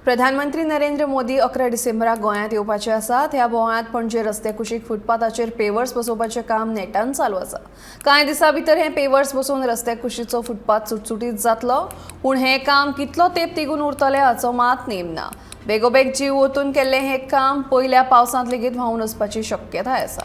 प्रधानमंत्री नरेंद्र मोदी 11 डिसेंबराक गोंयांत येवपाचे आसात. ह्या बोवाळांत पणजे रस्ते कुशीक फुटपाथाचेर पेवर्स बसोवपाचें काम नेटान चालू आसा. कांय दिसां भितर हे पेवर्स बसोवन रस्त्या कुशीचो फुटपाथ सुटसुटीत जातलो, पूण हें काम कितलो तेंप तिगून उरतलें हाचो मात नेम ना. बेगोबेग जीव ओतून केल्लें हें काम पयल्या पावसांत लेगीत व्हांवून वचपाची शक्यताय आसा.